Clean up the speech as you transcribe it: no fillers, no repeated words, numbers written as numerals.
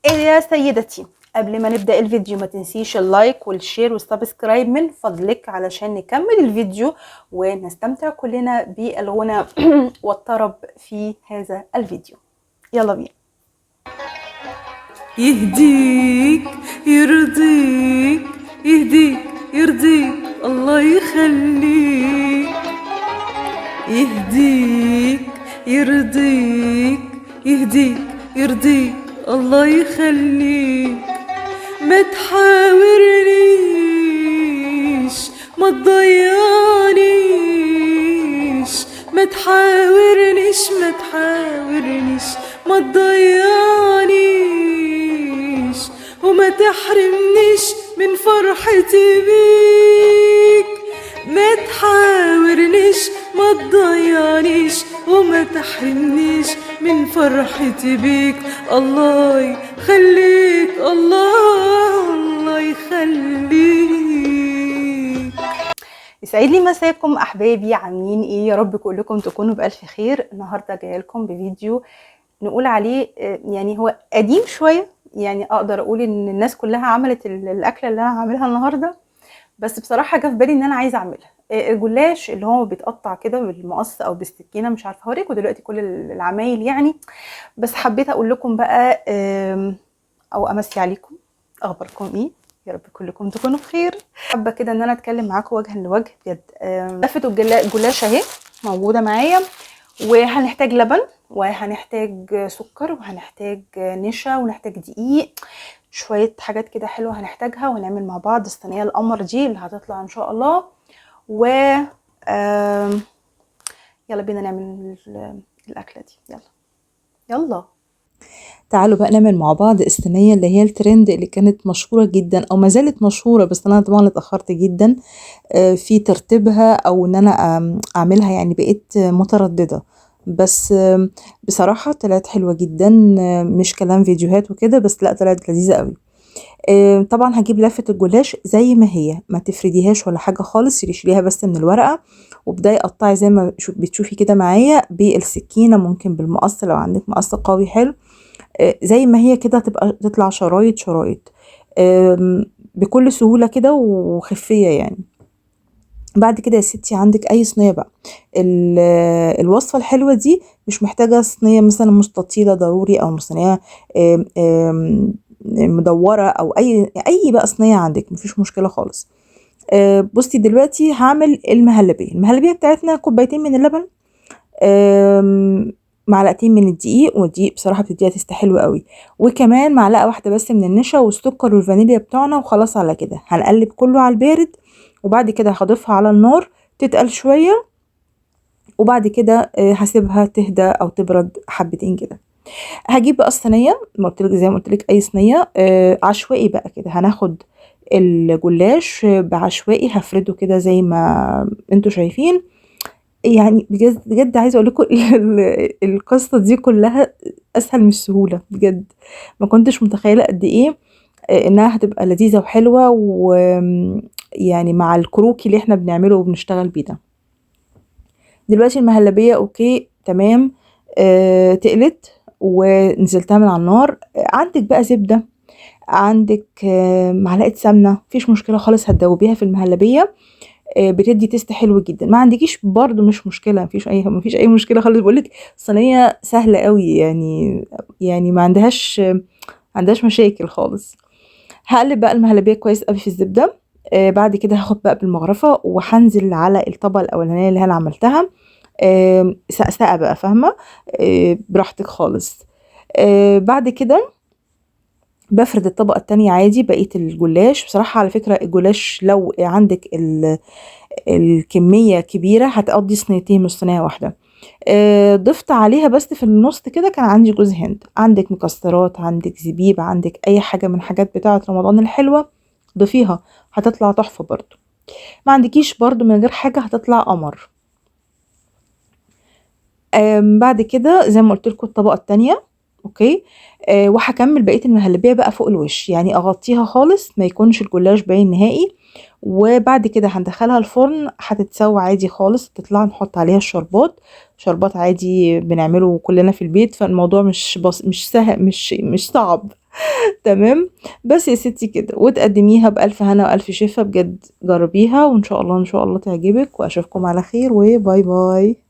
يا سيدتي، قبل ما نبدأ الفيديو ما تنسيش ال like وال share وال subscribe من فضلك علشان نكمل الفيديو ونستمتع كلنا بالغنى والطرب في هذا الفيديو. يلا بينا. يهديك يرضيك، يهديك يرضيك، الله يخليك. يهديك يرضيك، يهديك يرضيك، الله يخليك. ما تحاورنيش، ما تضيعنيش، ما تحاورنيش، ما تحاورنيش، ما تضيعنيش، وما تحرمنيش من فرحتي بيك. ما تحاورنيش، ما تضيعنيش، وما تحرمنيش من فرحتي بيك. الله يخليك، الله الله يخليك. يسعد لي مساكم احبابي، عاملين ايه؟ يا رب كلكم تكونوا بالف خير. النهارده جاية لكم بفيديو نقول عليه يعني هو قديم شوية، يعني اقدر اقول ان الناس كلها عملت الاكلة اللي انا هعملها النهارده، بس بصراحة جه في بالي ان انا عايزه اعملها. الجلاش اللي هو بيتقطع كده بالمقص او بالسكينة، مش عارفه هوريكم دلوقتي كل العمايل يعني، بس حبيت اقول لكم بقى او امسي عليكم. اخباركم ايه؟ يا رب كلكم تكونوا بخير. حابة كده ان انا اتكلم معاكم وجها لوجه بجد. لفه الجلاش اهي موجودة معايا، وهنحتاج لبن، وهنحتاج سكر، وهنحتاج نشا، ونحتاج دقيق، شوية حاجات كده حلوة هنحتاجها، ونعمل مع بعض الصينية القمر دي اللي هتطلع ان شاء الله. و يلا بينا نعمل الاكلة دي. يلا يلا تعالوا بقى نعمل مع بعض الصينية اللي هي الترند اللي كانت مشهورة جدا او ما زالت مشهورة، بس انا طبعا اتأخرت جدا في ترتيبها او ان انا اعملها، يعني بقيت مترددة، بس بصراحة طلعت حلوة جدا، مش كلام فيديوهات وكده، بس لا طلعت لذيذة قوي. طبعا هجيب لفة الجلاش زي ما هي، ما تفرديهاش ولا حاجة خالص، شيليها بس من الورقة وابدأي قطعي زي ما بتشوفي كده معايا بالسكينة، ممكن بالمقص لو عندك مقص قوي حلو، زي ما هي كده تبقى تطلع شرايط شرايط بكل سهولة كده وخفية يعني. بعد كده يا ستي عندك اي صينية بقى، الوصفة الحلوة دي مش محتاجة صينية مثلا مستطيلة ضروري، او صينية مدورة، او اي بقى صينية عندك، مفيش مشكلة خالص. بصي دلوقتي هعمل المهلبية. المهلبية بتاعتنا كوبايتين من اللبن، معلقتين من الدقيق، والدقيق بصراحة بتديها taste حلو قوي، وكمان معلقة واحدة بس من النشا والسكر والفانيليا بتوعنا، وخلاص على كده. هنقلب كله على البارد، وبعد كده هضيفها على النار تتقل شوية، وبعد كده هسيبها تهدى او تبرد حبتين كده. هجيب بقى الصينية، زي ما قلت لك اي صينية، عشوائي بقى كده. هناخد الجلاش بعشوائي، هفرده كده زي ما انتوا شايفين. يعني بجد بجد عايزه اقول لكم القصة دي كلها اسهل من السهولة بجد، ما كنتش متخيله قد ايه انها هتبقى لذيذة وحلوه، ويعني مع الكروكي اللي احنا بنعمله وبنشتغل بيه ده. دلوقتي المهلبيه okay تمام، تقلت ونزلتها من على النار. عندك بقى زبدة، عندك معلقه سمنه، مفيش مشكلة خالص، هتدوبيها في المهلبيه، بتدي taste حلو جدا. ما عندكيش برضو مش مشكلة، مفيش اي مشكلة خالص. بقولك صينية سهلة قوي يعني ما عندهاش مشاكل خالص. هقلب بقى المهلبيه كويس قوي في الزبدة. بعد كده هاخد بقى بالمغرفه وهنزل على الطبقة الاولانية اللي انا عملتها، سقسقه بقى، فاهمه، براحتك خالص. بعد كده بفرد الطبقة التانية عادي بقية الجلاش. بصراحة على فكرة الجلاش لو عندك الكمية كبيرة هتقضي صينيتين مش صينية واحدة. ضفت عليها بس في النص كده كان عندي جوز هند، عندك مكسرات، عندك زبيب، عندك اي حاجة من حاجات بتاعه رمضان الحلوة ضيفيها، هتطلع تحفة برضو. ما عندكيش برضو من غير حاجة هتطلع قمر. بعد كده زي ما قلت لكم الطبقة التانية okay. وهكمل بقية المهلبيه بقى فوق الوش، يعني اغطيها خالص ما يكونش الجلاش باين نهائي. وبعد كده هندخلها الفرن، هتتسوى عادي خالص، تطلع نحط عليها الشربات، شربات عادي بنعمله كلنا في البيت، فالموضوع مش بس مش سهل، مش صعب. تمام، بس يا ستي كده، وتقدميها بألف هنا وألف شفا. بجد جربيها وإن شاء الله إن شاء الله تعجبك، وأشوفكم على خير، و bye bye.